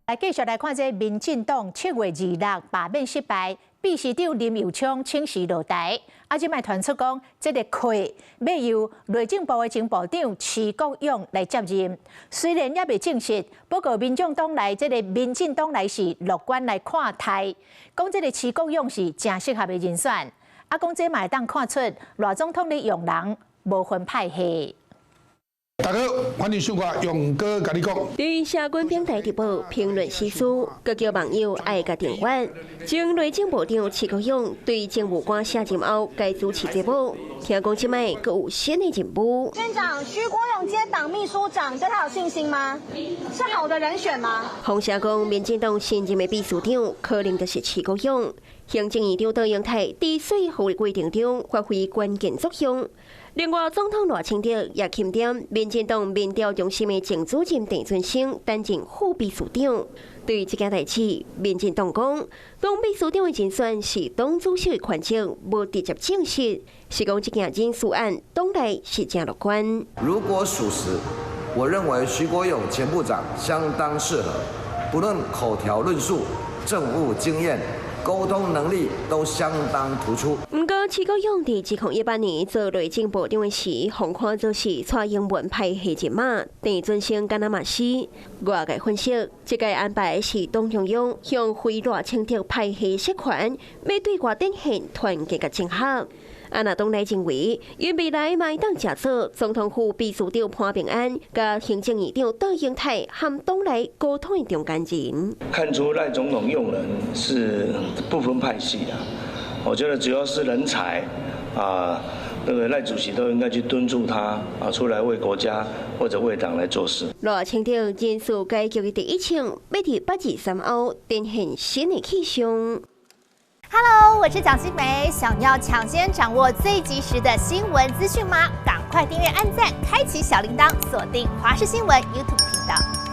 來繼續來看這民進黨7月26罷免失敗，秘書長林右昌請辭落台。啊，這擺傳出講，這个缺欲由內政部的前部長徐國勇來接任。雖然猶未證實，不過民眾黨內這个民進黨內是樂觀來看待，講這个徐國勇是誠適合的人選。啊，講這嘛會當看出賴總統咧用人無分派系。大家好，歡迎收看勇哥共你講。佇社群平台直播評論時事，閣叫網友愛共訂閱。前內政部長徐國勇對政務官卸任後改主持節目，聽講這擺閣有新的任務。院長徐國勇接黨秘書長，對他有信心嗎？是好的人選嗎？風聲講，民進黨新任的秘書長可能就是徐國勇。行政院長卓榮泰佇說服的過程中發揮關鍵作用。另外，總統賴清德也欽點民進黨民調中心的前主任鄭尊生擔任副秘書長。對這件代誌，民進黨講，黨秘書長的人選是黨主席的權責，無直接證實。是講這件人事案，黨內是誠樂觀。如果屬實，我認為徐國勇前部長相當適合，不論口條論述、政務經驗、溝通能力都相當突出。毋過，徐國勇佇2018年做內政部長時，予看做是蔡英文派系人馬，鄭尊生敢若嘛是。外界分析，這個安排是黨中央向非賴清德派系釋權，欲對外展現團結佮整合。啊，若黨內認為，𪜶未來嘛會當食做總統府秘書長潘孟安，佮行政院長卓榮泰和黨內溝通的中間人。看出賴總統用人是不分派系啊，我覺得只要是人才啊，那個賴主席都應該去敦促他啊，出來為國家或者為黨來做事。賴清德人事改革的第一槍，欲佇8/23後展現新的氣象。 Hello，我是蔣新梅。想要搶先掌握最及時的新聞資訊嗎？趕快訂閱、按讚、開啟小鈴鐺，鎖定華視新聞 YouTube 頻道。